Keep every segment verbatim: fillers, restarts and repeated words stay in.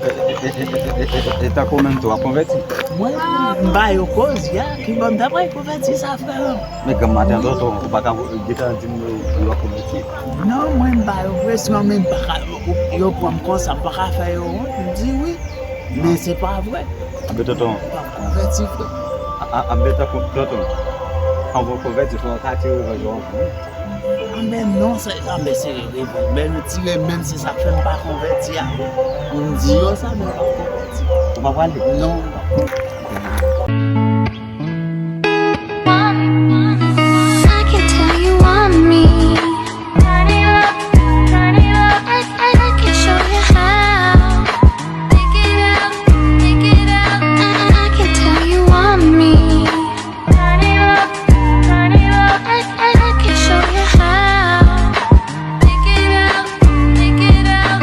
E tankou ou menm tou, w ap konvèti? Mwen, m ba yo koz, ya, ki ban m ta pral konvèti sa, frè m. Men granm maten, tonton, ou pa ka gentan di m yo, yo ap konvèti. Non, mwen, m ba yo presyon, men m pa ka, yo pran m konsa, m pa ka fè yo wont, m di wi, men se pa vre. Anben, tonton. M p ap konvèti, frè. A, a, anben, tankou, tonton, anvan w konvèti, fò w ka tire revanj ou anvan, wi. Anben non, se, anben se revanj. Men nou tire menm, se sa k fè m pa konvèti a. Pou m di yo sa, men m p ap konvèti. Ou pa prale? Non, m p ap konvèti. I can tell you want me. Turn it up, turn it up. I, I, I can show you how. Make it out, make it out. I, I, I can tell you want me. Turn it up, turn it up. I, I, I can show you how. Make it out, make it out.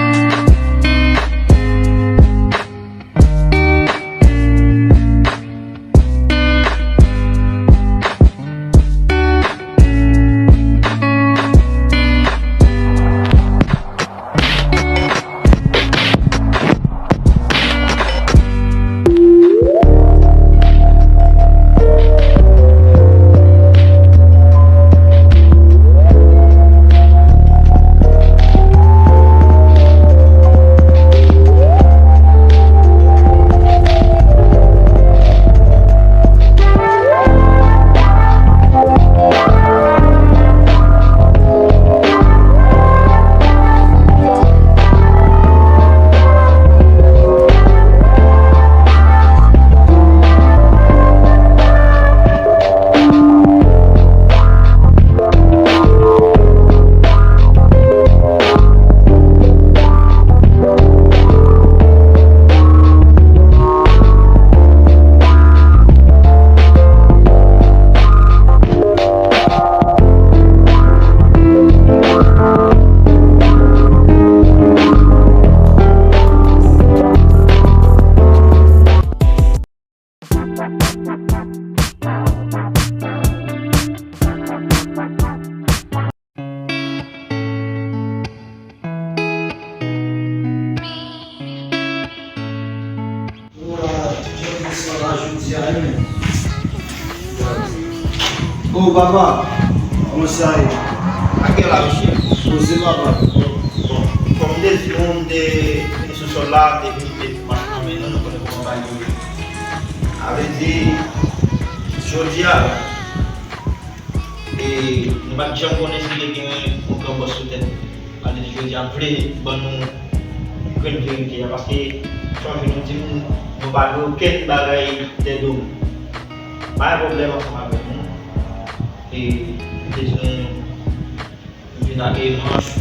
Oh, papa, kòman sa ye? Ak kè la, mesye? Poze, papa. Bon, kòm m te di nou, m te vin sou sòl la, m te vin kite machin nan men nou, nou konnen kòman bagay yo ye. A vle di, jodi a, e, nou pa t janm konnen si te gen yon gran bòs sou tèt. Sa vle di jodi a m vle ban nou grenn verite a, paske chak jou nou di m nou pa vle okenn bagay dèyè do m. Pa gen pwoblèm ansanm avèk nou. E m te di nou, nou vin ak manch,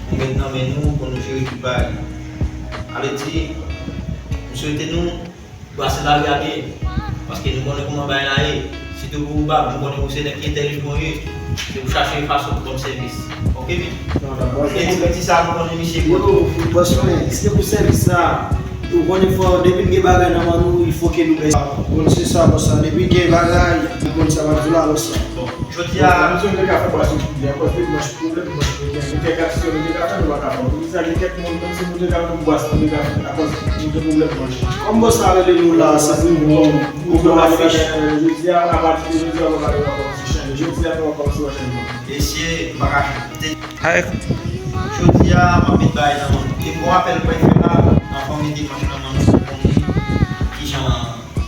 nou met nan men nou pou nou jere tout bagay. Sa vle di, m swete nou brase lari a byen. Paske nou konnen kòman bagay la ye. Sitou pou ou, Bab, nou konnen ou se nèg ki entèlijan ou ye. Se pou chache fason pou ban m sèvis. Oke, men. Non, non, bòs. E ti piti sa, nou konnen misye. Yo, bòs mwen, se pou sèvis la. Ou konnen fò, depi n gen bagay nan men nou, il faut que nou bay. Bon, se sa, bòs la. Depi n gen bagay, nou konn sa m ap di la, bòs la. Bon, jodi a. Bon, nou te ka fè bwasyon pou byen, akoz depi manch pwoblèm, manch pwoblèm. Nou te ka fè, nou te ka fè, nou pa ka fè. Poukisa gen kèk moun, menm si nou te ka fè bwasyon, nou te ka fè, akoz nou te pwoblèm manch. Kòm bòs la rele nou la, se pou nou, pou nou afich. Jodi a, apati de jodi a, nou va wè kòman se chanje. Jodi a, nou va kòmanse wè chanjman. Mesye, m pa ka chanje. Jodi a, m ap met bagay nan men nou. E bon apèl mwen fè la, anvan m mete manch nan men nou, pou konnen kijan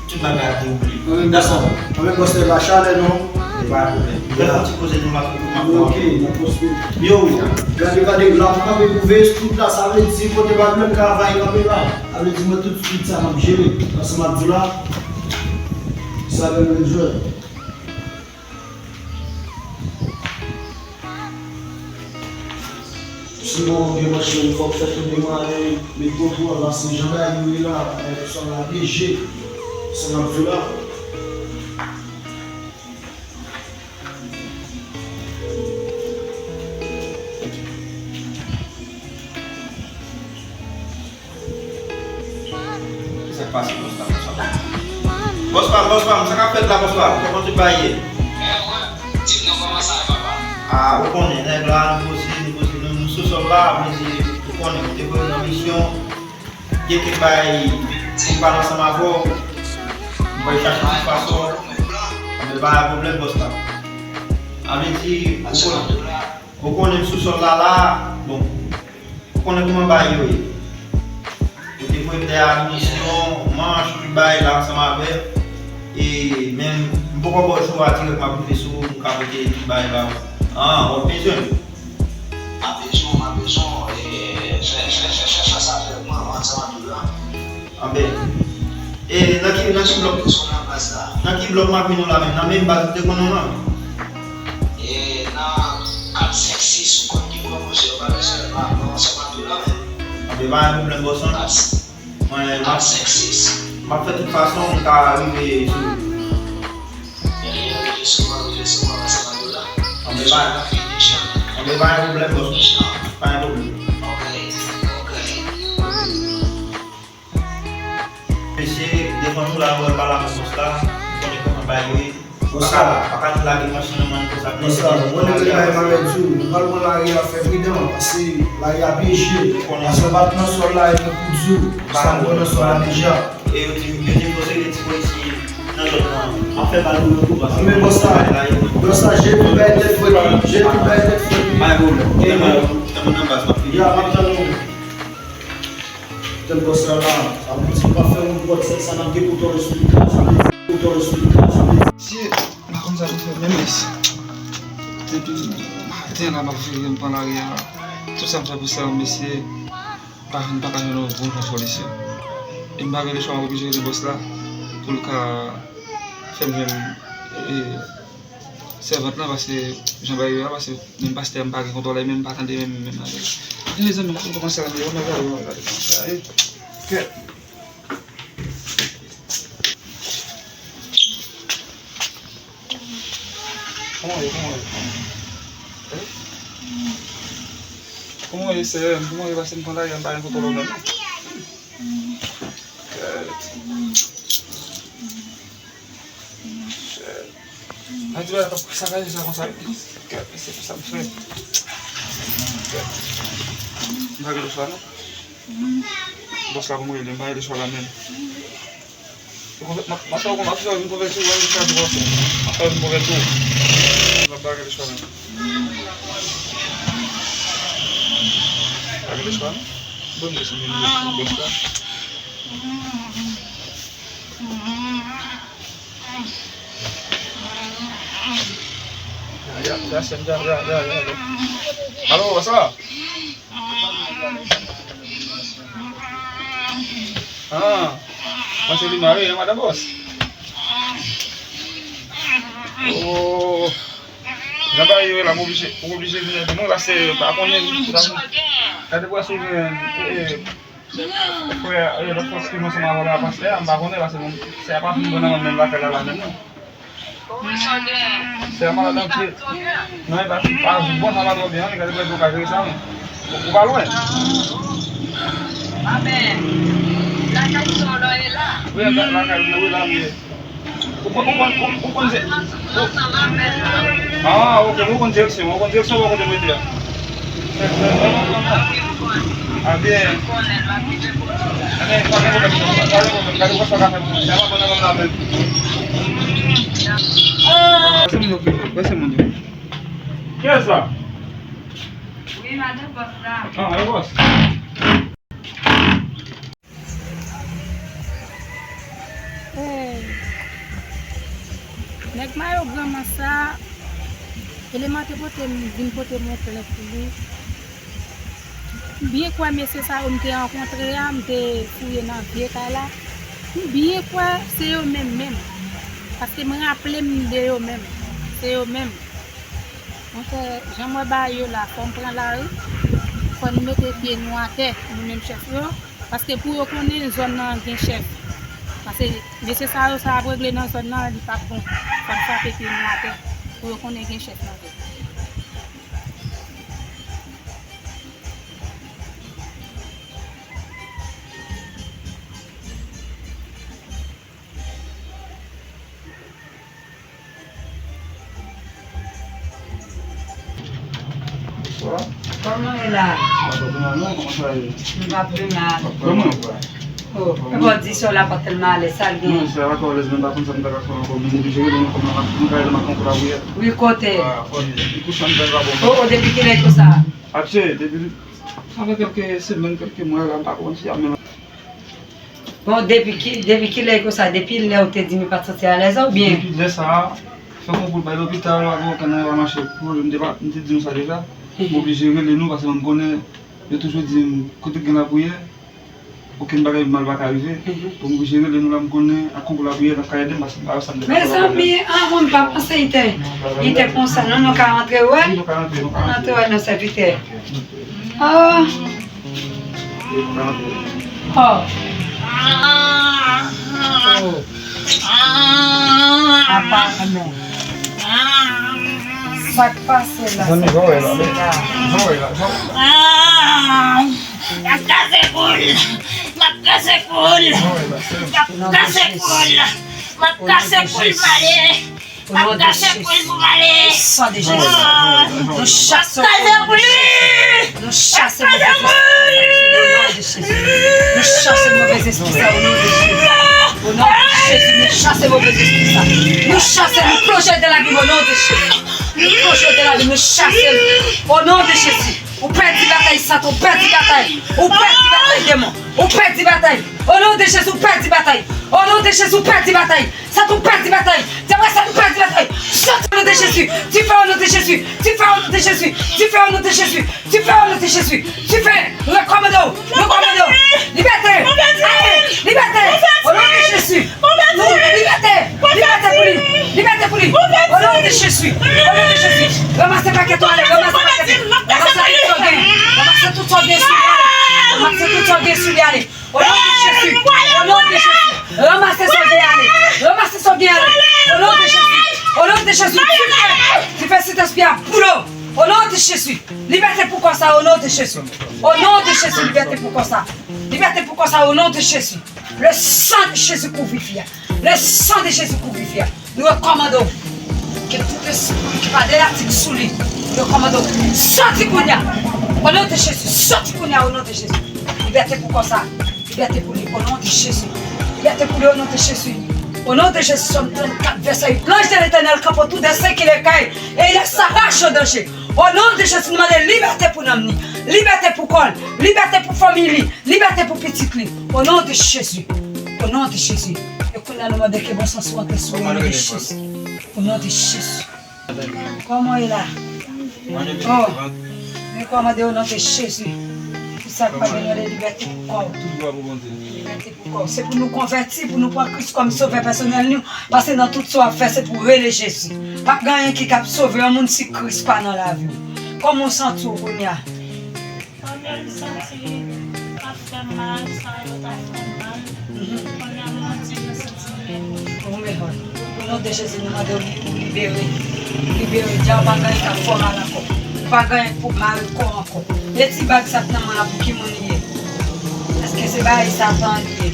tout bagay ap dewoule. Wi, dakò. Mwen menm, bòs la, chalè non. E pa pwoblèm. Mwen fè ti koze nou la, pou m ap. Ok, n ap poste. Yo, gade, gade, la, m kanpe pou veye tout la, sa vle di, kote pwoblèm travay kanpe la. Sa vle di, mwen tout swit sa, m ap jere. Sa, sa m ap di la, sa vle menm jwè. Sinon, gen manch yo, fòk fè tou demare, met konprann la, se jan bagay yo ye la, bagay yo sa la, leje, sa n ap di la. Kisa k pase, bòs la, bòs la? Bòs pa m, bòs pa m, sa k ap fèt la, bòs pa m? Kòman tout bagay ye? Ah, ou konnen, nèg la, nou poze, nou poze, nou, nou sou sòl la, men se, ou konnen, nou te voye nan misyon. Gen kèk bagay pou m pale ansanm avè w, m pral chache tout fason, men pa gen pwoblèm, bòs la. Sa vle di, ou konnen, ou konnen m sou sòl la la, bon, ou konnen kòman bagay yo ye. Ou te voye m dèyè minisyon, manch, tout bagay la ansanm avè m. E menm, m poko bò jou a dirèk m ap rive sou ou, m ka pote tout bagay ba ou. An, w ap bezwen m? M ap bezwen w, m ap bezwen w, e, fè, fè, fè, fè fas avèk mwen, ansanm ak Dola. Anben, e, nan ki, nan ki blòk, nan ki blòk m ap vin ou la menm? Nan menm baz ou te konnen w lan? E, nan kat senk sis, ou konn ki bò, monchè, ou pa bezwen m ap ansanm ak Dola menm. Anben, pa gen pwoblèm, bòs lan. Mwen, m ap, m ap fè tout fason m ka rive sou ou. Anben, pa, anben, pa gen pwoblèm, bòs. Pa gen pwoblèm. Mesye, devan nou la, nou wè pa la bòs la, nou konnen kòman bagay yo ye. Bòs la, pa ka, pa ka nou lage machin nan men konsa. Bòs la, mwen rete la, m ap di w, nou pral pran lari a, fè pridan, paske lari a pyeje. Paske w pa t nan sòl la, e mwen pou di w, sa m pran nan sòl la deja. E yo di, yo di poze de ti polisye nan zòn nan. M ap fè bal pou yo tou, paske men bòs la, bòs la, je tou bay tèt frèt, je tou bay tèt frèt. Pa gen pwoblèm. Tann mwen nan baz, m ap vini. Ya, m ap tann ou. Tann bòs la la, sa vle di pa fè yon pòt sèt sa n ap gen pou tòl sou li, sa vle di pou tòl sou li, sa vle di. Mesye, m pa konn sa pou fè menm, mesye. Depi maten la m ap vire, m pran lari a. Tout sa m fè pou sa, mesye, m pa jwenn, pa ka jwenn yon bon jan solisyon. E m pa gen lechwa, m oblije rele bòs la pou l ka fè m jwenn, e, sèvant lan, paske jan bagay yo ye a, paske menm pastè a m pa gen kontwòl li, menm m pa tande menm, menm nan. Mezanmi, m kòmanse la, mezanmi, gade, gade, gade, gade. Kèt. Kòman w ye, kòman w ye? Eh? Kòman w ye, sè m? Kòman w ye, paske m konn lari a, m pa gen kontwòl ou menm, non. Kèt. Kèt. Ay, ti bagay, sakaje sa konsa, wi. Kèt, se pou sa m fè. Kèt. M pa gen lechwa, non. Bòs la pou mwen rele, m pa gen lechwa la menm. M ap fè w konvèti, w ap vin konvèti, w ap vin konvèti. M ap fè w vin konvèti. M ap pa gen lechwa menm. Pa gen lechwa, non. Bon, m desann vin bòs la. Ya, ya, ya, ya, ya, ya. Alo, what's up? Ah, mwen se Lima, wi, madan bòs. Oh, jan bagay yo ye la, m oblije, m oblije vin epi nou, paske pa konnen, gade pou wè si w gen, eh, Frè, e, lòt fwa ki ansanm avè w la, pastè a, m pa konnen, paske mwen, sè a pa fin bon nan mwen menm lakay la, la menm, non. Sè a malad anpil. Non, e pa, pa bon, sa pa twò byen, non, li ka te prèske ou ka jere sa, non. Ou, ou pa lwen. Wi, la, lakay, wi, la, wi. Ou konn, ou konn, ou, ou konn di-, ou, ah, ok, ou konn direksyon, ou konn direksyon bò kote m rete a. Ah, byen. Ebyen, pa gen pwoblèm, pa gen pwoblèm, gade bòs la ka fè pou mwen, se pa bon nan menm la menm. Pase moun yo, pase moun yo. Kiyès la? Wi, madan bòs la. Ah, e bòs. Eh, nèg mayo granman sa, eleman te pote m, vin pote m yon plent pou li. M byen kwè mesye sa yo m te rankontre a, m te fouye nan vye kay la. M byen kwè se yo menm menm. Paske m raple m de yo menm. Se yo menm. Monchè, jan m wè bagay yo la, fò n pran lari, fò n mete pye nou atè, nou menm chèf yo, paske pou yo konnen zòn nan gen chèf. Paske mesye sa yo, sa y ap regle nan zòn nan, li p ap bon. Fò n frape pye nou atè, pou yo konnen gen chèf nan zòn. Bonswa. Kòman w ye la? Pa twò pi mal non, kòman sa ye? M pa pi mal. Kòman w ye? Sè w la pa tèlman alèz, sa l gen. Non, sè a pa twò alèz, men m pa konn sa m ta ka fè ankò. M oblije rele nou kòm nan, nou ka rele m ak yon kou lapriyè. Wi, kote? Li kouche anndan, li pa bon. O, o, depi kilè konsa? Atchè, depi, sa fè kèlke semèn, kèlke mwa la, m pa konn si a menm. Bon, depi ki, depi kilè konsa? Depi lè ou te di m ou pa t santi alèz la, oubyen? Depi lè sa a, fè konkou l bay lopital, pa gen okenn bagay pa mache. Pou m te pa, m te di nou sa deja. M oblije rele nou, paske m konnen yo toujou di m, kote k gen lapriyè, okenn bagay mal pa ka rive. Bon, m oblije rele nou la, m konnen ak konkou lapriyè, n ap ka ede m, paske m pa wè sa m te ka fè. Mezanmi, ah, bon, m pa panse li te, li te konsa. Non, nou ka rantre wè. Wi, nou ka rantre, nou ka rantre. Rantre wè nan sèvitè. Ah. Oh. Oh. Apa, non. Sa k pase la? Zanmi, sa k pase la? Zanmi, jan w wè la, jan w wè la, jan w wè la. M ap kase kou l! M ap kase kou l! M ap kase kou l! M ap kase kou l, m ale! M ap kase kou l pou m ale! San de Jezi. Nou chase nou chase move zespri sa o non de Jezi. Nou chase move zespri sa o non de Jezi. O non de Jezi, nou chase move zespri sa. Nou chase, nou plonje de labim o non de Jezi. Nou plonje de labim, nou chase l o non de Jezi. Ou pèdi batay, Satan, ou pèdi batay. Ou pèdi batay, demon. Ou pèdi batay. O non de Jezi, ou pèdi batay. O non de Jezi, ou pèdi batay. Satan, ou pèdi batay. Dyab, Satan, ou pèdi batay. Sòti o non de Jezi. Dife o non de Jezi. Dife o non de Jezi. Dife o non de Jezi. Dife o non de Jezi. Dife. Rekomande w. Rekomande w. Libète. Ale. Libète. O non de Jezi. Libète. Libète pou li. Libète pou li. O non de Jezi. O non de Jezi. Ranmase pakèt ou ale. Ranmase pakèt ou. Ranmase tout sa w gen. Ranmase tout sa w gen sou li ale. Ranmase tout sa w gen sou li ale. O non de Jezi. O non de Jezi. Ranmase sa w gen ale. Ranmase sa w gen ale. O non de Jezi. O non de Jezi. Dife. Dife Sentespri a boule w. O non de Jezi. Libète pou kò sa o non de Jezi. O non de Jezi, libète pou kò sa. Libète pou kò sa o non de Jezi. Le sang de Jésus kouvri fi a. Le sang de Jésus kouvri fi a. Nou rekòmande w. Ke tout espri ki pa de la ki sou li. Nou rekòmande w. Sòti kounye a. O non de Jezi. Sòti kounye a o non de Jezi. Libète pou kò sa. Libète pou li o non de Jezi. Libète pou li o non de Jezi. O non de Jezi, Sòm trannkat, vèsè uit. L'ange de l'Éternel campe autour de ceux qui le craignent et il les arrache au danger. O non de Jezi, nou mande libète pou nanm ni. Libète pou kò l. Libète pou fanmi li. Libète pou pitit li. O non de Jezi. O non de Jezi. E kounye a nou mande ke bon sans ou antre sou li o non de Jezi. O non de Jezi. Kòman w ye la? Oh, nou rekòmande o non de Jezi. Pou sa k pa gen, nou mande libète pou kò w. Libète pou kò w. Se pou nou konvèti, pou nou pran Kris kòm sovè pèsonèl nou. Paske nan tout sa w ap fè, se pou rele Jezi. Pa p gen anyen ki kab sove yon moun si Kris pa nan lavi w. Kòman w santi w kounye a? Kòm yo m santi ap fè m mal, sa yo t ap fè m mal. Kounye a m santi m santi libere. O non de Jezi, nou mande w li-, ou libere. Libere. Dyab pa gen anyen k ap fè w mal ankò. Ou pa gen anyen pou mal kò ankò. E ti bag sa k nan men w la, pou ki moun li ye? Èske se bagay Satan li ye?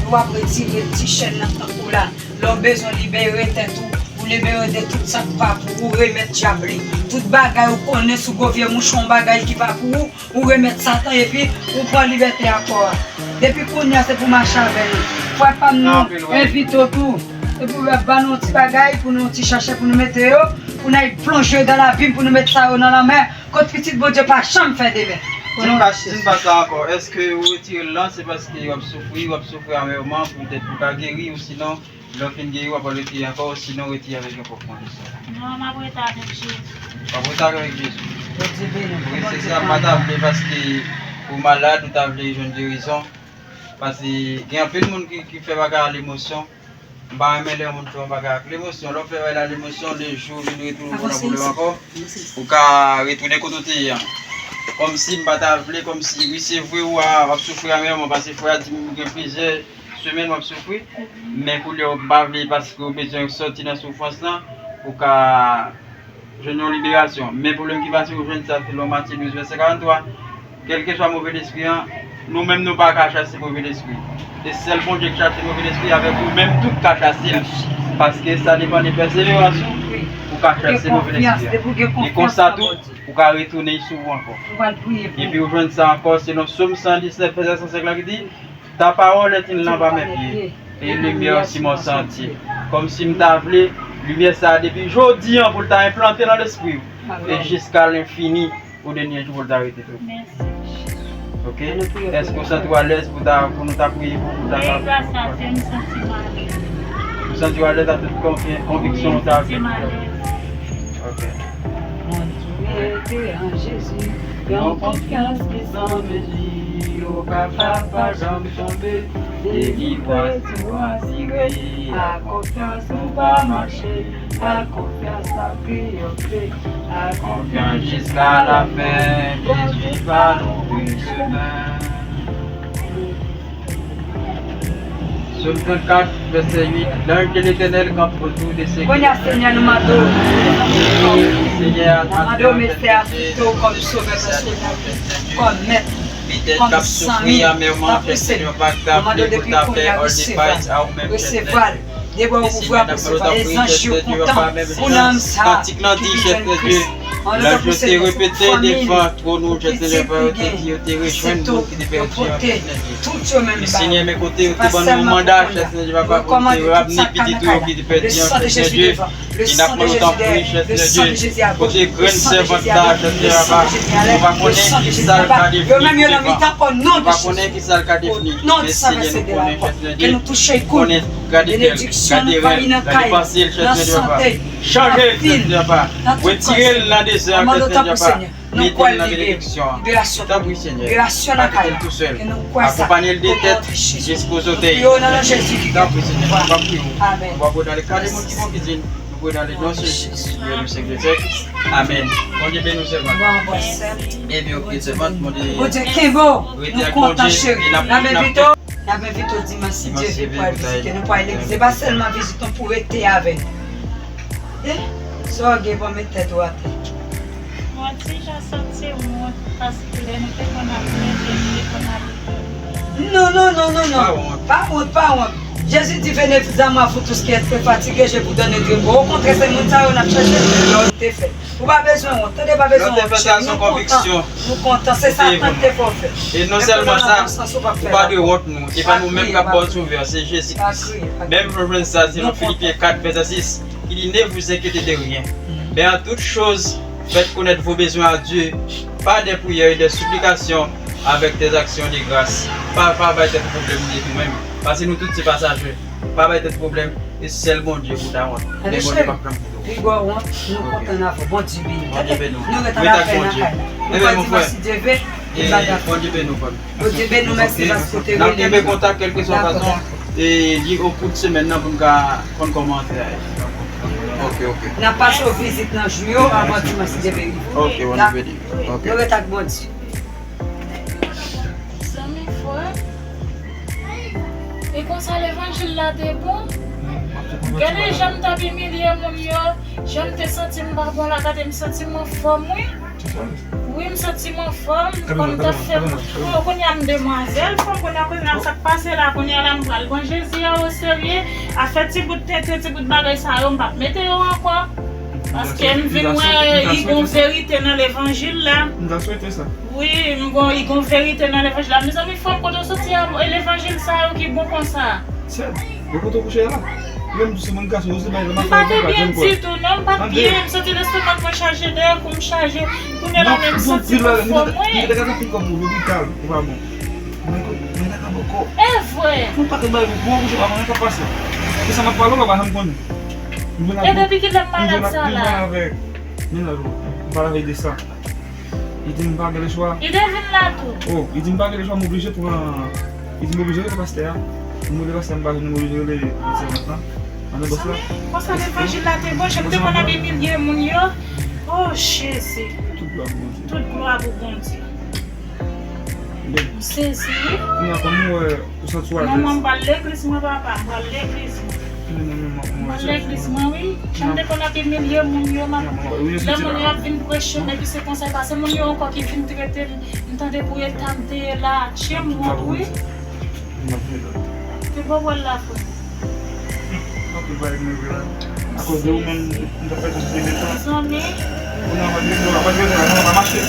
Ou ap retire ti chèn nan tankou la. Lè w bezwen libere tèt ou, ou libere de tout sa k pa pou ou, remèt dyab li. Tout bagay ou konnen sou gwo vye mouch yon bagay ki pa pou ou, ou remèt Satan epi ou pran libète a kò a. Depi kounye a se pou mache avè nou. Frè pa m nan envite w tou. Epi w ap ban nou yon ti bagay pou nou yon ti chache pou nou mete yo, pou n al plonje dan labim pou nou met sa yo nan lanmè, kot pitit Bondye pa janm fè demen. Di m pa, di m pa sa ankò. Èske ou retire l lan, se paske w ap soufri, w ap soufri amèman, poutèt pou ka geri, ou sinon, lè w fin geri, w ap retire ankò, sinon retire avèk yon pwòp kondisyon. Non, m ap rete avèk Jezi. W ap rete avèk Jezi. Bondye beni w. Wi, se sa, m pa ta vle paske ou malad, ou ta vle jwenn gerizon. Paske gen anpil moun ki, ki fè bagay a lemosyon. M pa renmen lè yon moun fè yon bagay ak lemosyon. Lè w fè bagay la lemosyon, le jou w vin retwouve w nan pwoblèm ankò, ou ka retounen kote w te ye an. Kòmsi m pa ta vle, kòmsi, wi, se vre, w a, w ap soufri amèman, paske frè a di m gen plizyè semèn w ap soufri, men kounye a w pa vle paske w bezwen sòti nan soufrans lan, ou ka jwenn yon liberasyon. Men pwoblèm ki pase, ou jwenn sa selon Matye douz, vèsè karant twa. Kèlkeswa move lespri an, nou menm nou pa ka chase move lespri. E sèl Bondye ki chase move lespri, avèk ou menm tou k ka chase l. Paske sa depann de pèseverans ou, ou ka chase move lespri an. E konsa tou, ou ka retounen sou ou ankò. Epi ou jwenn sa ankò, selon Sòm san diznèf, vèsè san senk la ki di, Ta parole est une lampe à mes pieds et une lumière sur mon sentier. Kòmsi m ta vle limyè sa a depi jodi a pou l ta enplante nan lespri w e jiska lenfini, o dènye jou pou l ta rete tou. Mèsi. Ok? Èske w santi w alèz pou ta, pou nou ta priye pou, pou ta... Wi, gras a Dye, m santi m alèz. Ou santi w alèz a tout konvi-, konviksyon ou ta... Wi, m santi m alèz. Ok. Mwen rete an Jezi, yon konfyans ki san mezi, ou kapab pa janm tonbe. Delivrans ou asire, ak konfyans ou va mache, ak konfyans la triyonfe, ak konfyans jiska lafen, Jezi va louvri chemen. Sòm trannkat, vèsè uit, L'ange de l'Éternel campe autour de ceux qui... Kounye a, Senyè, nou mande w, Senyè, nou mande w, Mesye, asepte w kòm Sovè pèsonèl, kòm Mèt, kòm Zanmi, tanpri, Senyè. Nou mande w depi kounye a, resevwa l, resevwa l, debwa ou ouvri pou resevwa l, e zanj yo kontan pou nanm sa a ki vin jwenn Kris. Mande w tanpri, Senyè, pou fanmi li, pitit li gen, se to, yo pote tout yo menm ba ou. Se pa sèlman pou kounye a. Rekòmande tout sa k ka nan kay la. Le sang de Jésus devant, le sang de Jésus derrière, le sang de Jésus à gauche, le sang de Jésus à droite, le sang de Jésus à l'est, le sang de Jésus anba. Yo menm yo nan mitan, au nom de Jésus. Au nom du sang versé de la croix, ke nou touche kou l. Benediksyon nan fanmi, nan kay, nan sante, nan fil, nan tout kò, Senyè. Mande w tanpri, Senyè. Nou kwè l libere. Liberasyon. Liberasyon nan kay la. Ke nou kwè sa. Au nom de Jésus. Nou priye w nan non Jezi ki gen pouvwa. Amèn. Amèn. Bondye beni w, sèvant. Bondye kenbe w. Nou kontan, cheri. N ap envite w. N ap envite w dimanch, si Dye vle, pou al vizite. Nou pral legliz. Se pa sèlman vizit non, pou rete avè n. Eh, sa w gen pou w met tèt ou atè. Mwen ti jan santi wont, paske lè nou te konn ap plede, nou te konn al legliz. Non, non, non, non, non. Pa wont, pa wont. Jezi di, venez à moi, vous tous qui êtes fatigués, je vous donne du repos. Okontrè, se moun sa yo n ap chèche, lè w te fè. Ou pa bezwen wont. Tande, pa bezwen wont, cheri. Nou kontan. Nou kontan. Se sa Satan te fè w fè. E non sèlman sa, ou pa dwe wont nou. E pa nou menm k ap ba w souvè, se Jezi Kris. Menm jan w jwenn sa, selon Filipyen kat, vèsè sis, il dit, ne vous inquiétez de rien, mais en toute chose, faites connaître vos besoins à Dieu par des prières et des supplications avec des actions de grâce. Pa, pa bay tèt ou pwoblèm de nou menm. Paske nou tout se pasaje. Pa bay tèt pwoblèm, e sèl Bondye pou ta wont. Men Bondye p ap janm kite w. Pi gwo wont, nou kontan nan avè w. Bondye beni w. Tande, nou ret an afè nan kay la. Nou pa dimanch, si Dye vle, e bagay. Bondye beni w, frè m. Bondye beni w, mèsi paske w te rele nou. N ap kenbe kontak kèlkeswa fason, e li o kou de semèn nan pou n ka konn kòman afè a ye. Ok, ok. N ap pase w vizit nan jou yo avan dimanch, si Dye vle rive. Ok, Bondye beni w. Ok. Nou ret ak Bondye. Zanmi, frè, e konsa levanjil la te bon? Gade jan m t ap imilye moun yo, jan m te santi m pa bon la, gade m santi m anfòm, wi. Wi, m santi m anfòm, kòm m t ap fè m. O, kounye a m demwazèl, fò m konn ap konnen sa k pase la, kounye a la m pral pran Jezi a oserye, afè ti bout tenten, ti bout bagay sa yo, m p ap mete yo ankò. Paske m vin wè, i gon verite nan levanjil la. M ta swete sa. Wi, m gon, i gon verite nan levanjil la. Mezanmi, frè m, kote w soti a, e levanjil sa yo ki bon konsa? Sè, e kote w kouche a la? Menm si moun kase yo, se bay lè m ap fè yon bagay m kwè. M pa te byen ditou, non, m pa t byen. M santi lestomak mwen chaje, dèyè kou m chaje. Kounye a la menm m santi m anfòm, wi. Mwen te gade anpil kòb pou lopital, ou pa bon. Mwen, mwen nan kaba kò. E vre? Pou pa te bay pou, pou kouche pa konnen sa k pase. E sa m ap pale w la, pa janm konnen. E depi kilè m malad sa la? M pale avèk mennaj ou, m pale avèk de sa. Li di m pa gen lechwa. Li te vin la tou. Oh, li di m pa gen lechwa, m oblije pran, li di m oblije rele pastè a. M rele pastè a, m pa jwenn, m oblije rele sèvant lan. Ann bòs la. Konsa levanjil la te bon, jan m te konn ap imilye moun yo. Oh, Jezi. Tout glwa pou Bondye. Tout glwa pou Bondye. M sezi, wi. Kounye a, kòm m wè ou santi w alèz. Manman, m pral legliz mwen, papa, m pral legliz mwen. M pral legliz mwen, wi. Jan m te konn ap imilye moun yo, manman. Lè moun yo ap vin preche m, epi se konsa l pase. Moun yo ankò ki vin trete m, m tande pou eta m te ye la, tchye m wont, wi. Te bon wè l la, frè. Anpil bagay nou vle la. Akoz de ou menm, m t ap pèdi de letan. Zanmi. Kounye a, mwen di, nou pa jwenn la, nou pa mache.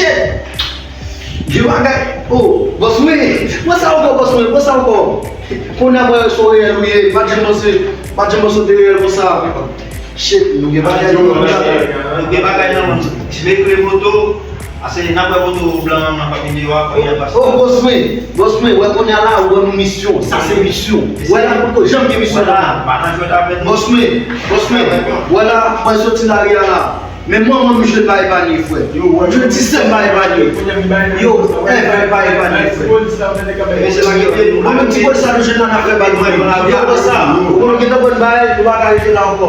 shit! Gen bagay. Oh, bòs mwen. Pran sa ankò, bòs mwen. Pran sa ankò. Kounye a mwen sou reyèl ou ye. Pa t janm panse, pa t janm panse w te reyèl konsa. Shit, nou gen bagay nan men. Nou gen bagay nan men. Ti mekle moto. Ase n ap wè moto blan an nan pa videyo a, pa gen pase. Oh, bòs mwen. Bòs mwen, wè kounye a la, ou ban nou misyon. Sa se misyon. Wè la, poko janm gen misyon la. Pa nan jwèt avè nou. Bòs mwen, bòs mwen. Wè la, mwen soti lari a la. Men manman m jwenn pa epanye, frè. Jwenn ti sè m pa epanye. Yo, Èv pa epanye, frè. Mwen menm ti polis sa nou jwenn nan afè bal mwen. Yo, konsa, ou konn gentan bon bagay, nou pa ka rete la ankò.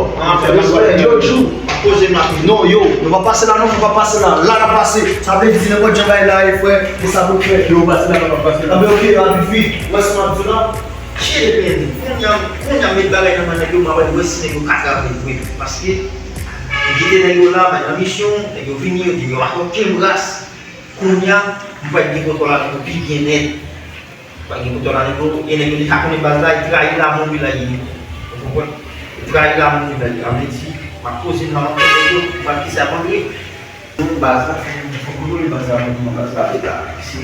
Yo, Djou, poze m la. Non, yo, nou pa pase la non, nou pa pase la. La n ap pase. Sa vle di nenpòt jan bagay la ye, frè, e sa pou fè. Yo, pase la, nou pa pase la. Anben, oke, a vit vit. Wè sa m ap di la. Chire pèdi. Kounye a, kounye a met bagay nan men nèg yo, m ap wè si nèg yo ka travay vre. Paske, m kite nèg yo la, bay nan misyon, nèg yo vini, yo di yo pa okenn ras. Kounye a, m pral gen kontwòl avèk yo pi byen nèt. M pral gen kontwòl avèk yo, e nèg yo deja konnen baz la, e trayi lanmou wi la ye. Ou konprann? E trayi lanmou wi la ye. Sa vle di, m ap poze m nan rankontre yo, m ap kisa ap antre. Yon baz la, fòk nou konnen baz la, fòk nou baz la, baz la, se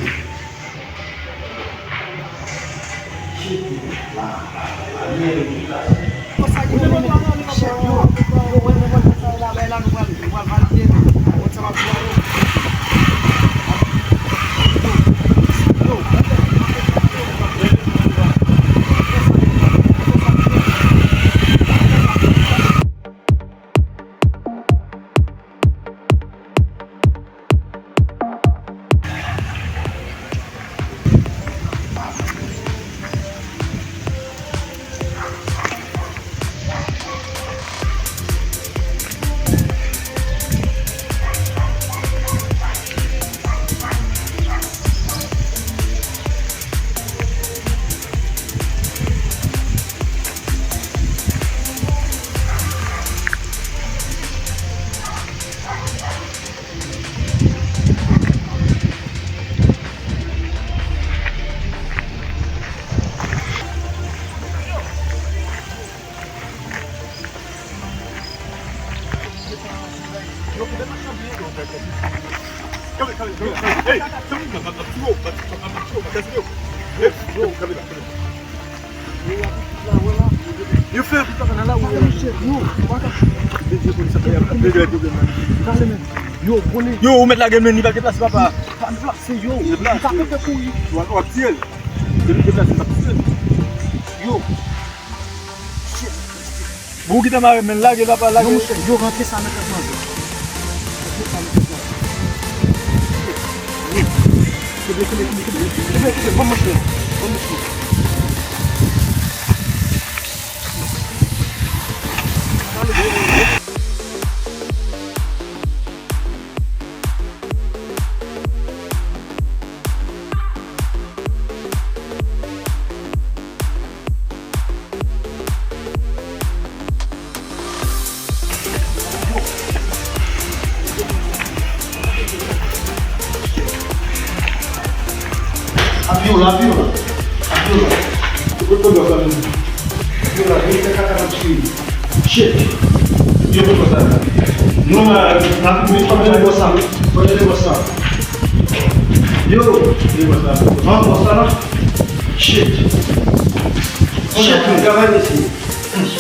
Yo fè. Yo, ou mèt lage m, li pa gen plas, papa. Yo. Bon, ou gentan mare men lage, papa, lage. Non, monchè, yo rantre sa nan tèt manzè. Rantre sa nan tèt manzè. Wi. Kenbe, kenbe, kenbe, kenbe. Kenbe, kenbe, bon, monchè. Bon, monchè. Ap vyola, ap vyola. Ap vyola. Kote pran dwa sa menm? Ap vyola, vin fè kaka nan ti. Shit. Yo, kote pran sa? Non, nan, nan, fò jere bòs la. Fò jere bòs la. Yo, jere bòs la. Pran bòs la, non? Shit. Shit, travay, mesye.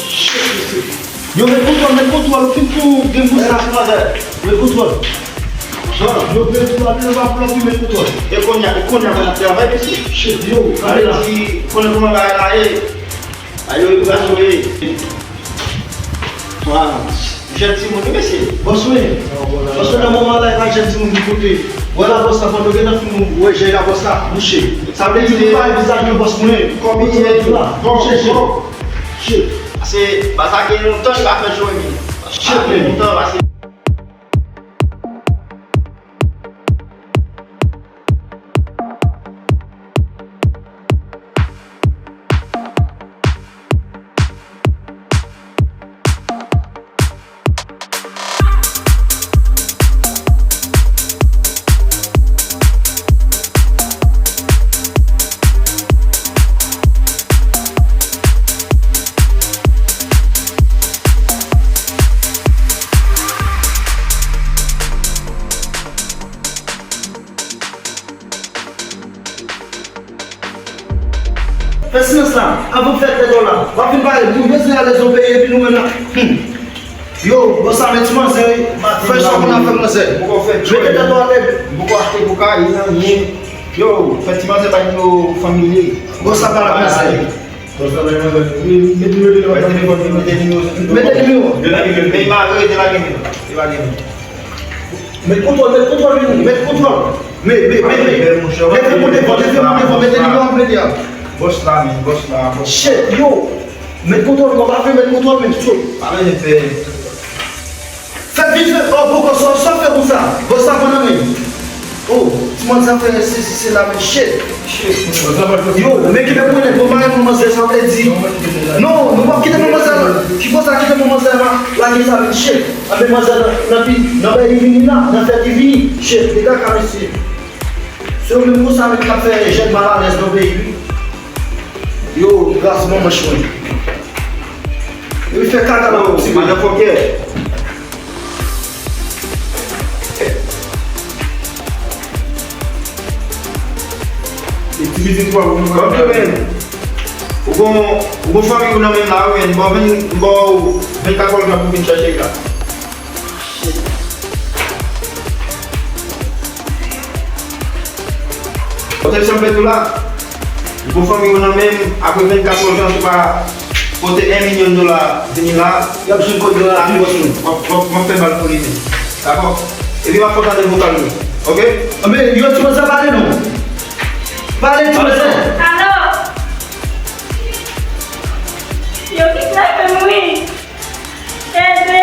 Shit, mesye. Yo, met kontwòl, met kontwòl, ou fin fou, gen mouch la sou bagay. Met kontwòl. Yo, met kontwòl, met kontwòl, met kontwòl. E kounye a, e kounye a, mwen ap travay, mesye. Shit, yo, ale la. Konnen kòman bagay la ye. Ayo, yo kraze w ye. Wa, jèn timoun, wi, mesye. Bòs, wi. Bòs, wi, nan moman la, e pa jèn timoun ki koute. Wè la, bòs la, pandan w gentan fin wè jèn la, bòs la, bouche. Sa vle di, nou pa vizaj nan bòs mwen. Kòm li ye la. Bouche, jèn. Shit. Pase, baz la gen lontan li pa fè jwe, men. Shit, men. Lontan, pase. Fè silans la, avan m fè tèt w la. W ap vin pale, nou bezwen alèz yon peyi epi nou menm la. Hmm. Yo, bòs la, men ti manzè, wi. Fè sa w konn ap fè manzè. Mete tèt w atè. M poko achte kokayin, anyen. Yo, fè ti manzè bay nou fanmi li. Bòs la pale ak manzè. Bòs la bay manzè. Wi, mete nimewo telefòn. Mete nimewo. Mete nimewo. Delage men. Men mare, delage men. Delage men. Met kontwòl, met kontwòl, men, met kontwòl. Men, men, men, men. Leve moun devan, leve moun devan, mete nimewo a pou mete a. Bòs la, men, bòs la, bòs. Shit, yo. Met kontwòl, konpa fè, met kontwòl, men, sot. Pa bezwen pè. Fè vit, fè, oh, poko, sa, sa fè konsa. Bòs la pran nan men. Oh, ti manzè fè sesi, sela, men, shit. Yo, men kite pou mwen, bon, mwen, manzè, sa vle di. Non, nou p ap kite manzè la. Ki konsa kite manzè la, lage sa, men, shit. Anben manzè nan, nan pi, nan bay li vini la, nan fè li vini. Shit, li kaka mesye. Se yo menm konsa menm k ap fè jèn malalèz nan peyi wi. Yo, gras manman chwen. Yo fè kaka nan yon ti motherfucker. E ti pitit ou a pou mwen. Ok, men. Ou gon, ou gon fanmi ou nan menm la, wi, men. Bon, vin, bon, vennkat èdtan pou vin chèche la. Pwoteksyon pèt ou la, pou fanmi ou nan men m, apre vennkat èdtan, si w pa pote en milyon dola vini la, y ap jwenn kòb yo nan lakay ou. M ap, m ap, m ap fè bal pou li menm. Dakò? Epi m ap fè w tande vokal mwen. Ok? Anben, yo ti manzè pale non. Pale ti manzè. Alo? Yo kidnape m wi. Ede m!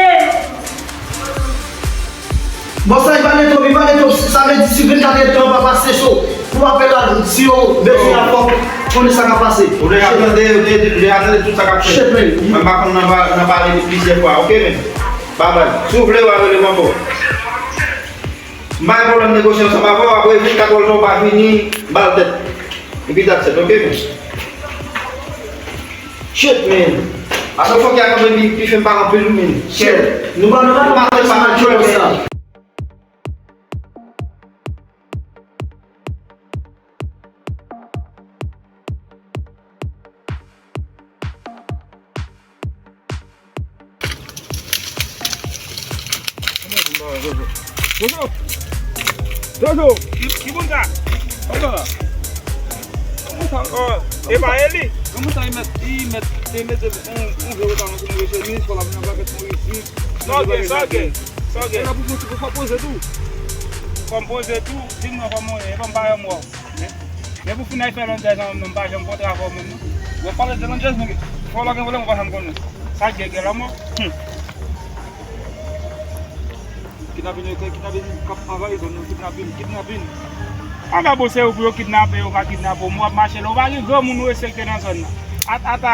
Bon, sa li pale twòp, li pale twòp. Sa vle di si vennkat èdtan pa pase cho, pou apèl la, si yo bezwen a fòk konnen sa k ap pase. Ou deja tande, ou de-, ou deja tande tout sa k ap fèt. Shit, man. Mwen pa konn nan pa, nan pale de plizyè fwa, ok, men. Babay. Si w vle, w a rele m ankò. M pa gen pwoblèm negosye ansanm avè w, apre vennkat èdtan w pa vini, m ba l tèt. Epi that's it, ok, men. Shit, man. Asa fòk y a kanpe pi, pi fè m pa anpil wi, men. Shit. Nou pa, nou pa, nou pa fè sa, man. Jojo! Jojo! Ki, ki moun sa? Kòman? Kòman sa? Oh, e pa Eli? Kòman sa, li mèt, li mèt, li mèt yon, yon vye wota nan kote nou ye chemiz, fò l ap nan pakèt nou isit. Sa w gen, sa w gen, sa w gen. E la pou fò, fò poze tou. Fò m poze tou, di m non kòman w ye, e pa m pa janm wè w. Men, men pou fin al fè landjèz an, non, m pa janm kontre avè w menm, non. W ap pale de landjèz, men fò w pa gen pwoblèm, ou pa janm konnen. Sa k gen, gen lanmò? Hum. Kidnapin yo, kidnapin k ap anvayi zòn nan, kidnapin, kidnapin. Anben bon, se yo pou yo kidnape, yo pa kidnape w, men w ap mache la, ou pa gen granmoun ou respekte nan zòn nan. Ata, ata,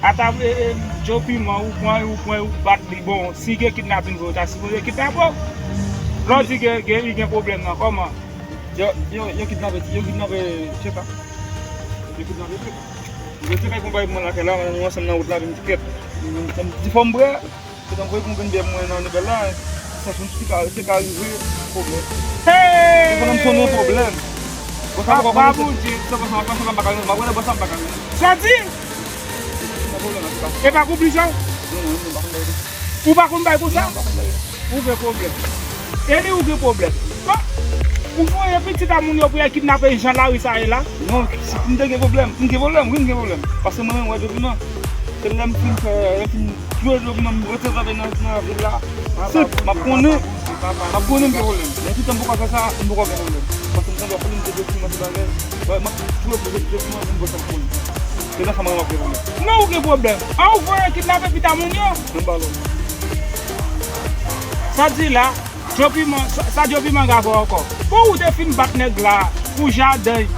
ata, e, e, Joe Piman, ou pran, ou pran, ou bat li, bon, si gen kidnapin vre, yo ta sipoze kidnape w. Lè w di gen, gen, gen pwoblèm nan, kòman? Yo, yo, yo kidnape, yo kidnape Tcheka. Yo kidnape Tcheka. Yo Tcheka konpayi pou mwen lakay la, nou ansanm nan wout la, vin kèt. Di fò m prè, se tankou pou mwen vin byen mwen nan nouvèl la, sa sou Tcheka, Tcheka rive, pwoblèm. Hey! Telefòn nan m sonnen, pwoblèm. Bon, sa papa Bondye. Sa papa Bondye, sa papa Bondye. Sa di? Sa pwoblèm la, se pa. E pa konplis ou? Non, non, non, pa konplis. Ou pa konn bay konsa? Non, pa konn bay. Ou gen pwoblèm. Eli, ou gen pwoblèm. Bon, ou voye pitit a moun yo pou y al kidnape jan lari sa ye la? Non, si m te gen pwoblèm, m gen pwoblèm, wi, m gen pwoblèm. Paske mwen menm, wè, depi nan, se lè m fin fè, lè m fin tou, depi nan, m rantre nan, nan vil la, m ap konnen, m ap konnen m gen pwoblèm. Men toutan m poko fè sa, m poko gen pwoblèm. Paske m konn wè, m te depi nan se bagay, wè, m ap tou, depi nan, m poko gen pwoblèm. Se nan sa mwen, m ap gen pwoblèm. Non, ou gen pwoblèm. An, ou voye kidnape pitit a moun yo? Mwen pa lòm. Sa di la, Joe Piman, sa, sa Joe Piman ka fè w ankò? Bon, ou te fin bat nèg la pou jaden.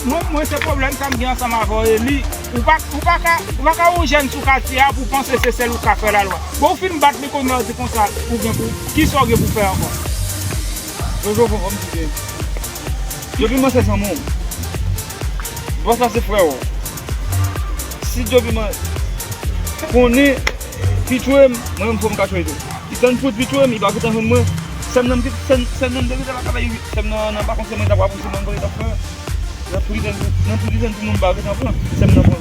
Mwen, mwen se pwoblèm sa m gen ansanm avè w, Eli. Ou pa, ou pa ka, ou pa ka yon jèn sou katye a pou panse se sèl ou k ka fè lalwa. Bon, ou fin bat li kounye a, ou di konsa, ou gen pou, kisa w gen pou fè ankò? Jojo, fò, fò m di ke Joe Piman se zanmi w. Bòs la se frè w. Si Joe Piman konnen pi tchwe m, mwen menm fò m ka tchwe tou. Li tann fout pi tchwe m, li pa gentan jwenn mwen. Sè m nan m kit-, sè m, sè m nan m te kite lakay la, sè m nan, nan pa konn se mwen ta pral pran, se mwen mwen ta pran. Nan prison, nan prison pou moun pa gentan pran, sè m nan pran.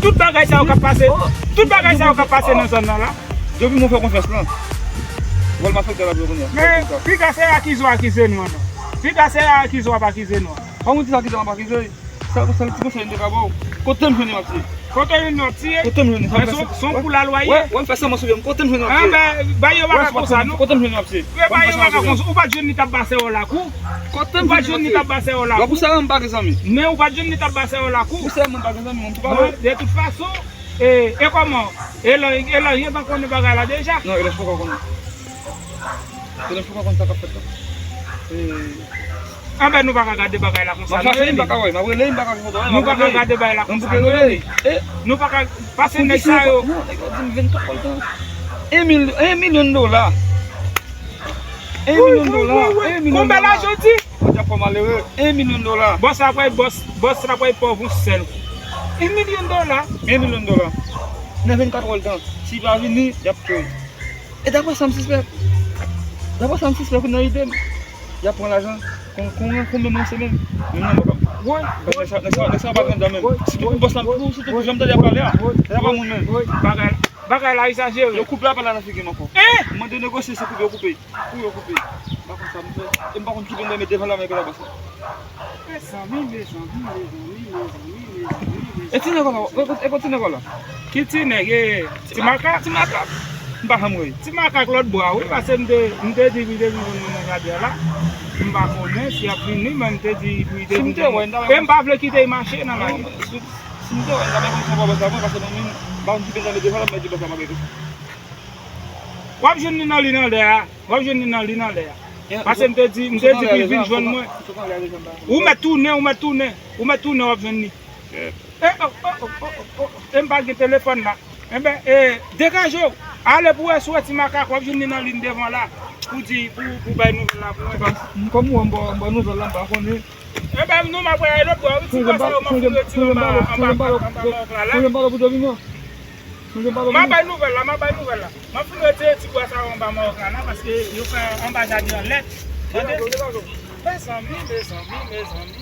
Tout bagay sa yo k ap pase, tout bagay sa yo k ap pase nan zòn nan la. Depi mwen fè konfyans lan, wè l malfektè l ap jwe kounye a. Men, piga se akize w akize nou an non. Piga se akize w ap akize nou an. Kòman w di sa ki te m ap akize? Sa, sa, ti konsèy m te ka ba w. Kote m jwenn w ap tiye? Kote w jwenn w ap tiye? Kote m jwenn w ap tiye? Son, son pou lalwa ye. Wè, wè, m fè sèlman sou pye m. Kote m jwenn w ap tiye? Anben, ba yo bagay konsa, non. Kote m jwenn w ap tiye? Yo ba yo bagay konsa. Ou pa t jwenn li t ap ba sè w lakou? Kote m jwenn w ap tiye? Ou pa t jwenn li t ap ba sè w lakou? Wè, pou sa, m pa gen zanmi. Men ou pa t jwenn li t ap ba sè w lakou? Pou sa, mwen pa gen zanmi, mwen, m tou pa wè. Bon, de tout fason, e, e kòman? E lan, e lan, yo pa konnen bagay la deja? Non, e lan, yo pa konnen. Konnen fò pa konn sa k ap fèt la. Anben, nou pa ka gade bagay la konsa. M ap chache li, m pa ka wè. M ap rele li, m pa ka wè. Nou pa ka gade bagay la konsa. Nou pa ka pase nèg sa yo. Non, nèg yo di m vennkat kòltan. En mil, en milyon dola. En milyon dola. En milyon dola. Konbyen lajan w di? Mwen te ap fè malere. En milyon dola. Bòs la pral, bòs, bòs la pral pòv yon sèl kou. En milyon dola. En milyon dola. Nan vennkat kòltan. Si li pa vini, y ap touye l. E daprè sa m sispèk, daprè sa m sispèk nan ide m, y ap pran lajan kon, kon, konbyen mwen se menm. Menm nan mwen pa. Woy. Paske nèg sa, nèg sa, nèg sa pa grandam menm. Sitou pou bòs la, pou, sitou pou jan m tande y ap pale a. Nèg sa pa moun menm. Bagay, bagay la egzajere. Yo koupe apèl la nan figi m ankò. M mande negosye, se koupe yo koupe. Pou yo koupe. M pa konn sa m fè. E m pa konn ki bò m dòmi devan la men bagay la pase. Mezanmi, mezanmi, mezanmi, mezanmi, mezanmi, mezanmi. E ti nèg la, e, e, e ti nèg la. Ki ti nèg, e, ti makak? Ti makak. M pa janm wè. Ti makak lòt bò a, wi, paske m te, m te di pou li te vin jwenn mwen nan jaden an la. M pa konnen si y ap vini, men m te di pou li te vin jwenn mwen. E m pa vle kite l mache nan lari. Si m te wè l, m ta mèt konn sa pa bòs la, mwen, paske mwen menm, m pa konn ki bò m dòmi devan la, m di bòs la pa gen konsa. W ap jwenn li nan li nan lè a. W ap jwenn li nan li nan lè a. Paske m te di, m te di pou l vin jwenn mwen. Ou mèt tounen, ou mèt tounen. Ou mèt tounen, w ap jwenn li. E, o, o, o, o, o, o. E m pa gen telefòn la. Enben, e, degaje w. Ale pou w wè si w wè ti makak, w ap jwenn li nan liy devan la. Pou di, pou, pou bay nouvèl la pou mwen. Kòm ou wè m ba, m ba nouvèl la, m pa konnen. Enben, nou, m ap wè lòt bò, wi, ti bò sa yo, m ap fin retire anba, anba, anba mawòk la, la. M ap bay nouvèl la, m ap bay nouvèl la. M ap fin retire ti bwa sa yo anba mawòk la, la, paske yo fè anba jaden an lèd. Tande? Mezanmi, mezanmi, mezanmi.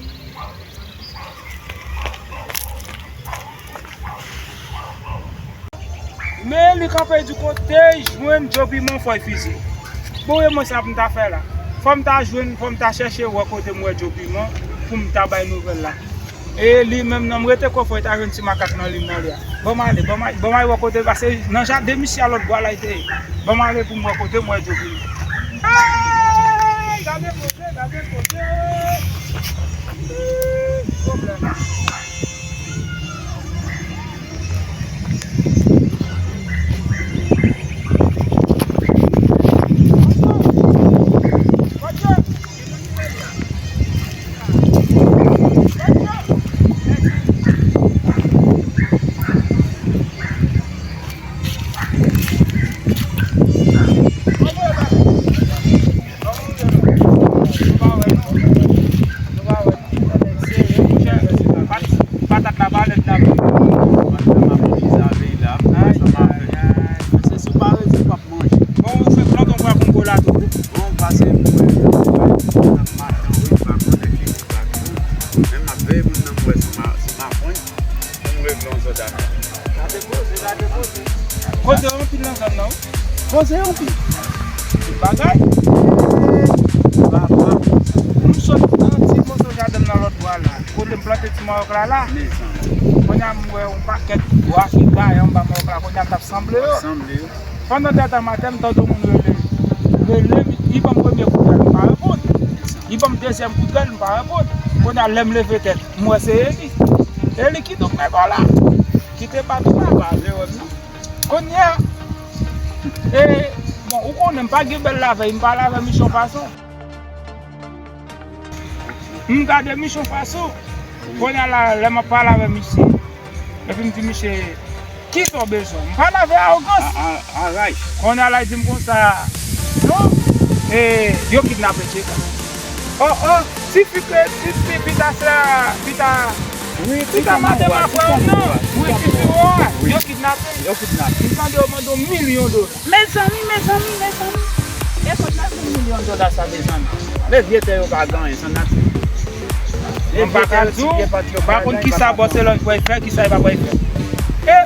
Men li kanpe di kote l jwenn Djo Piman fò l fize. Bon, e mwen sa pou m ta fè la. Fò m ta jwenn, fò m ta chèche wè kote m wè Djo Piman pou m ta bay nouvèl la. E li menm nan m rete kwè fò l ta jwenn ti makak nan liy nan li a. Ban m ale, ban m ale, ban m ale wè kote l pase nan jaden misye a lòt bò la l te ye. Ban m ale pou m wè kote m wè Djo Piman. Hey! Gade kote, gade kote! Ih, pwoblèm. Patat la pa lèd la. Patat la pa lèd la. Se sou pa rezon w ap manje. Bon, ou fè plòt, ou pran kongo la tou. Bon, pase m wè nan maten, wi, m pa konnen ki ti pa tou. Men m ap veye moun nan m wè sou ma, sou ma pwen. Pou m regle yon zòt afè. Gade koze, gade koze. Koze anpil nan zòn nan, wi. Koze anpil. Tout bagay. Papa. M sot nan ti moso jaden m nan lòt bò a la. Kote m plante ti mawòk la, la. Mezanmi. Kounye a m wè yon pakèt bwa ki gaye anba mawòk la. Kounye a m t ap sanble yo. Sanble yo. Pandan tèt an maten, m tande yon moun rele m. Rele m, li ban m premye kout gèt, m pa reponn. Li ban m dezyèm kout gèt, m pa reponn. Kounye a, lè m leve tèt, m wè se Eli. Eli, kidonk nèg la ki te bat ou la. Pa vle wè m non. Kounye a, e, bon, ou konnen m pa gen bèl lavèy, m pa lavè m yon fason. M gade misye yon fason. Kounye a la, lè m ap pale avè misye, epi m di misye, "Kisa w bezwen?" M pale avè awogans. A, a, a raj. Kounye a la, li di m konsa, "Non, e, yo kidnape Tcheka." O, o, tifi ke, tifi, pita sè, pita, pita maten m ap wè w non. Wi, tifi, wi, yo kidnape. Yo kidnape. M tande yo mande w milyon dola. Mezanmi, mezanmi, mezanmi. E kot n al jwenn milyon dola sa, mezanmi? Men vye tè yo pa gen anyen, san nati. Mwen pa ka di w, m pa konn kisa Bòselòj pral fè, kisa li pa pral fè. E,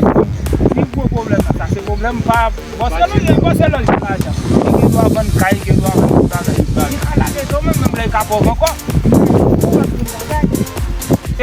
pi gwo pwoblèm nan, sa se pwoblèm pa Bòselòj, Bòselòj gen lajan. Li gen dwa vann kay, li gen dwa vann tout bagay. Li ka lage do menm, menm lè li ka pòv ankò. E,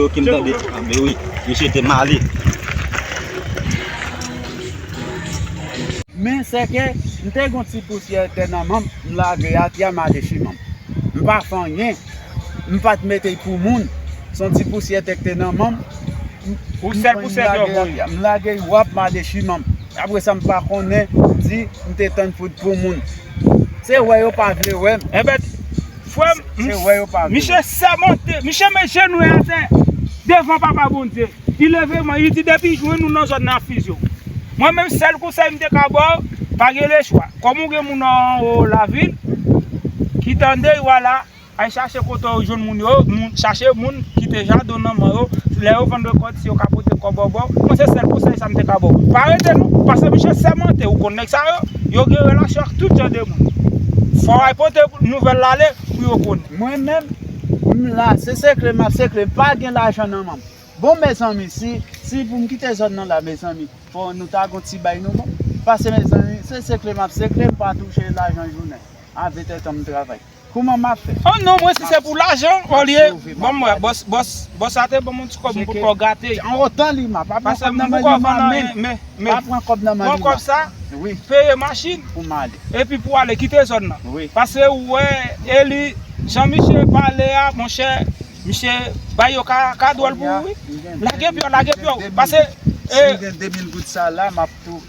Wi, ok, m tande. Anben wi, misye te male. Men sèke m te gen yon ti pousyè tè nan men m, m lage atè, m ale siman m. M pa fè anyen. M pa t mete l pou moun. Se yon ti pousyè tè k te nan men m. Ou sèl pou sèl yo konn. M lage l, w ap male siman m. Apre sa, m pa konnen di m te tann fout pou moun. Se wè yo pa vle wè m. Enben, frè m, se wè yo pa vle wè m. Misye sèmante, misye met jenou atè devan Papa Bondye. Li leve men, li di, depi jwenn ou nan zòn nan, ap fize w. Mwen menm, sèl konsèy m te ka ba w, pa gen lechwa. Kòm ou gen moun anwo lavil ki tande, vwala, al chache kote w jwenn moun yo, moun, chache moun ki te ja do nan men yo, lè yo vann rekòt, si yo ka pote kòb ba w, ba w. Mwen, se sèl konsèy sa m te ka ba w. Pa rete non, paske misye sèmante, ou konn nèg sa yo, yo gen relasyon ak tout jan de moun. Fò w al pote nouvèl la ale pou yo konnen. Mwen menm, m la, se sekre m ap sekre, m pa gen lajan nan men m. Bon, mezanmi, si, si pou m kite zòn nan la, mezanmi, fò nou ta gon ti bay nou bon. Paske, mezanmi, se sekre m ap sekre, m pa touche lajan jounen. A ventètan m travay. Kouman m ap fè? Oh non, mwen, si se pou lajan, olye, ban m wè, bòs, bòs, bòs la te ban m yon ti kòb, m poko gate. An otan li, m ap, pa pran kòb nan men li, m ap men. Pa pran kòb nan men li, m ap. Peye machin pou m ale. Epi pou ale, kite zòn nan. Paske ou wè, e li, jan misye pale a, monchè, misye bay yo ka, ka dwòl pou ou, wi. Lage pye w, lage pye w. Paske, si m gen de mil goud sa la, m ap tou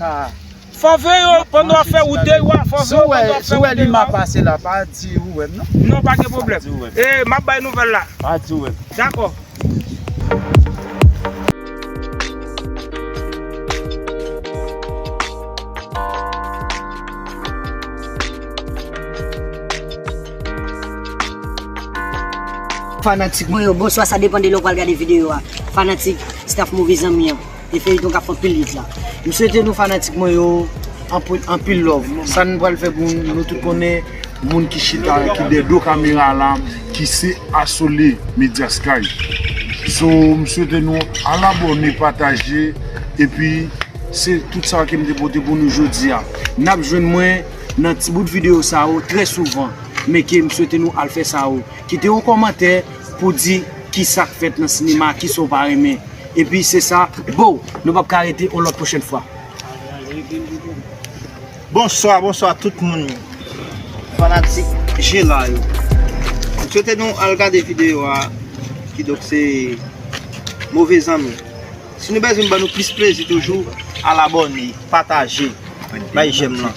ka. Fò veye w pandan w ap fè wout deyò a, fò veye w pandan w ap fè wout deyò a. Si w wè li mal pase la, pa di ou wè m non. Non, pa gen pwoblèm. E, m ap bay nouvèl la. Pa di ou wè m. Dakò. Fanatik mwen yo, bonswa, sa depann de lè w pral gade videyo a. Fanatik, staff Move Zanmi an, e feyiton k ap fè anpil hit la. M swete nou fanatik mwen yo, anpil, anpil love. Sa n pral fè pou nou, nou tout konnen moun ki chita, ki dèyè do kamera la, ki se Asole Media Sky. So, m swete nou al abòne, pataje, epi se tout sa ke m te pote pou nou jodi a. N ap jwenn mwen nan ti bout videyo sa yo trè souvan, men ke m swete nou al fè sa yo. Kite yon kòmantè pou di kisa k fèt nan sinema, kisa w pa renmen. Epi se sa, bow, nou p ap ka rete, yon lòt pwochèn fwa. Bonswa, bonswa tout moun. Fanatik Jela yo. M swete nou al gade videyo a, kidonk se Move Zanmi. Si nou bezwen ban nou plis plezi toujou, al abòne, pataje, bay jèm lan.